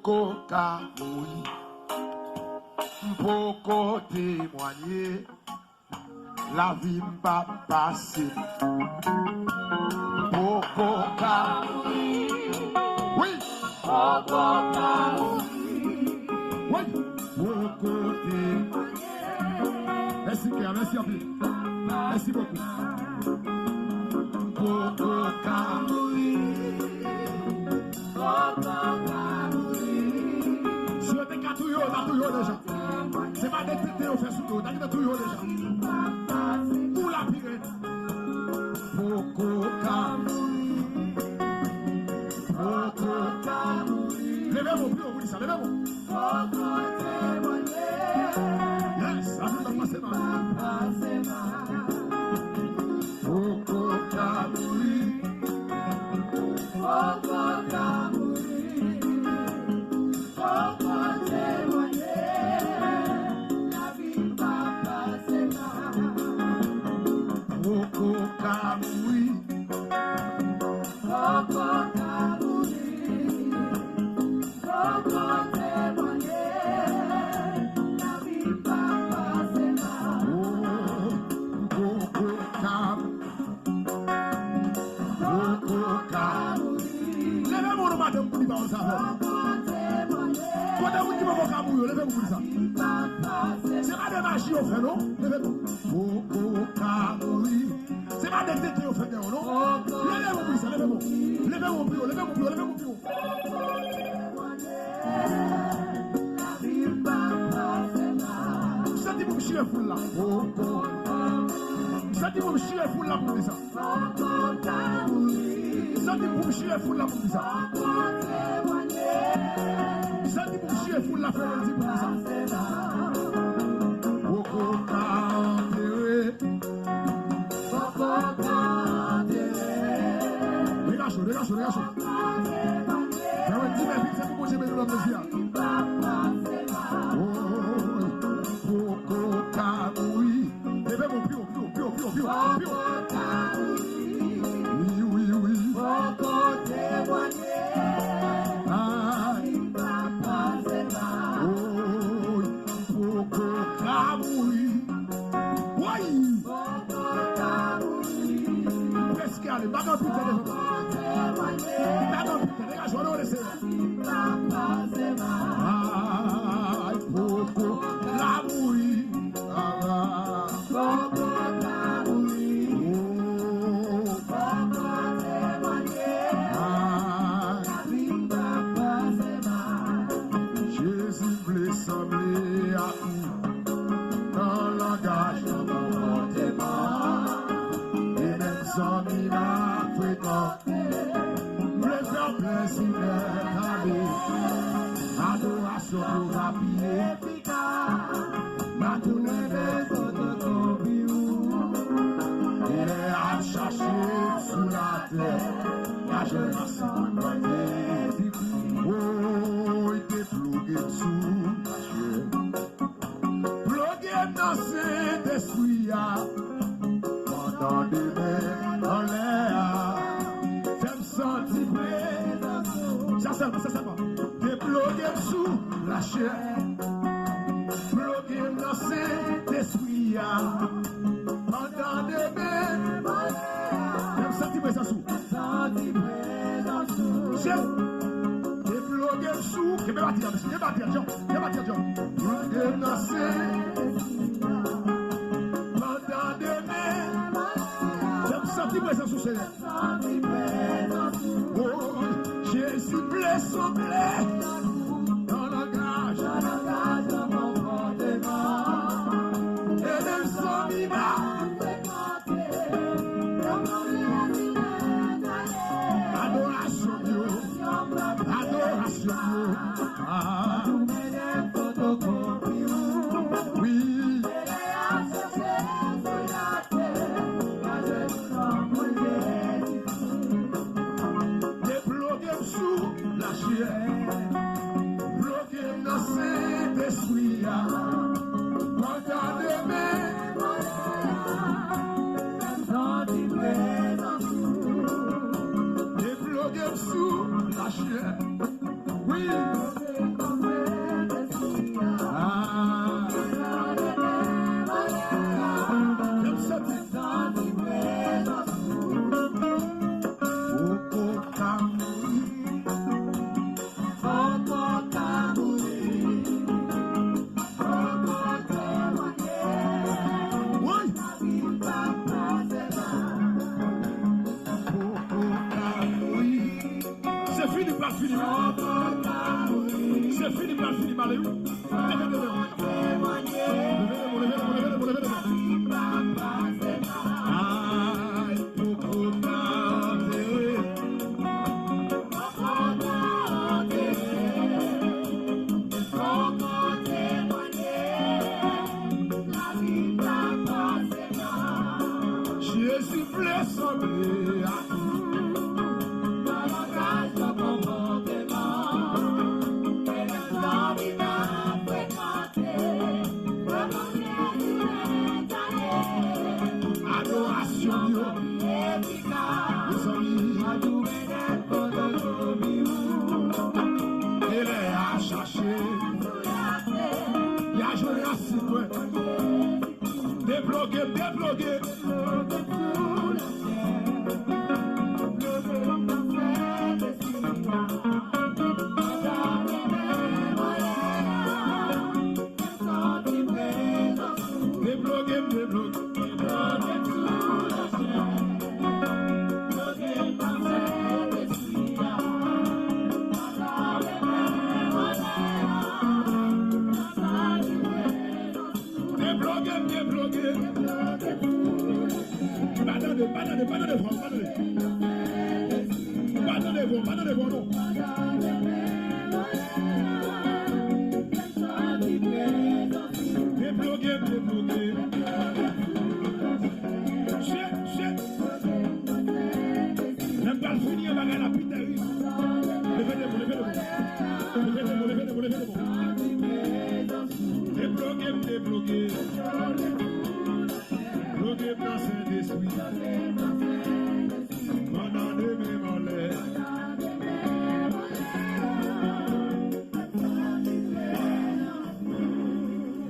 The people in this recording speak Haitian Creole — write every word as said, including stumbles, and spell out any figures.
Poko ka mouri. M poko temwanye. Lavi m pa pase. M poko ka mouri. Wi. Poko ka mouri. Wi. Poko te. Mèsi, Kè, mèsi anpil. Mèsi bokou. Poko ka mouri. Poko ka mouri. Si yo te ka touye w, yo ta touye w deja. Se pa de tenten yo fè sou do, ta gentan touye w deja. Pou la pi rèd. Poko ka mouri. Poko ka mouri. Leve men w pi wo pou di sa, leve men w. Poko temwanye. Yes, ajoute pase mal. Pase mal. Poko ka mouri. Poko ka mouri. Poko temwanye. Lavi pa pase mal. Poko ka mouri. Poko ka mouri. Poko temwanye. Lavi pa pase mal. Oh, poko ka mouri. Poko ka mouri. Leve men w non, madanm, pou di pawòl sa avè m. Kote moun ki poko ka mouri yo, leve men w pou di sa. Se pa de maji yo fè non. Leve men w. Poko ka mouri. Se pa de tenten yo fè dèyè w non. Leve men w pou di sa, leve men w. Leve men w pi wo, leve men w pi wo, leve men w pi wo. M santi pou m chire foul la. M santi pou m chire foul la pou m di sa. M santi pou m chire foul la pou m di sa. M santi pou m chire foul la, fè yo di pou m di sa. Poko ka antere. Dega cho, dega cho, dega cho. Fè yo di men vit, se pou Bondye beni lòt mesye a. Oh, poko ka mouri. Leve men w pi wo, pi wo, pi wo, pi wo, pi wo, pi wo. Wi, wi, wi. Poko temwanye. Ay. Poko ka mouri. Woy. Poko ka mouri. Prèske ale. Pa gen anpil tan devan. Pa gen anpil tan. Degaje w, adore Senyè. Ay, poko ka mouri. Ah, ah. Poko ka mouri. Oh. Poko temwanye. Ah. Lavi pa pase mal. Jezi vle sanble ak ou nan langaj, nan konpòteman, e menm zanmi m ap frekante. M vle fè w plezi nèt ale. Adorasyon pou w va pi efikas. M a tounen de fotokopi ou. E lè y ap chache m sou latè, m a jwenn ansanm mwen Jezi. Woy, deploge m sou lachè. Ploge m nan Sentespri a. Pandan demen anlè a. Fè m santi prezans ou. Sa sèlman, sa sèlman. Deploge m sou lachè. Ploge m nan Sentespri a. Pandan demen anlè a. Fè m santi prezans ou. Santi prezans ou. Deploge m sou. Kenbe batri a, mesye. Kenbe batri a, John. Kenbe batri a, John. Ploge m nan Sentespri a. Pandan demen. Fè m santi prezans ou, Senyè. Oh, Jezi vle sanble nan langaj. E menm zanmi m ap Adorasyon yo, adorasyon yo. Ah. Wi. Deploge m sou lachè. Ploge m nan Sentespri a. Pandan demen. Santi prezans ou. Deploge m sou lachè. Wi. Fini, pral fini, pale, wi. Leve, leve, leve. Leve, leve, leve, leve, leve, leve, leve. Ay, poko tande. Jezi vle sanble ak ou. Adorasyon yo. Mezanmi. E lè a chache. Y a jwenn rasin mwen. Debloke, debloke. Debloke, debloke. Debloke, debloke. Pa tande, pa tande, pa tande vwa, pa tande. Pa tande vwa, pa tande vwa, non. Debloke, debloke. Shit, shit. Lè m pral fini an, bagay la pi tèrib. Leve de mwen, leve de mwen. Leve de mwen, leve de mwen, leve de mwen. Debloke m, debloke.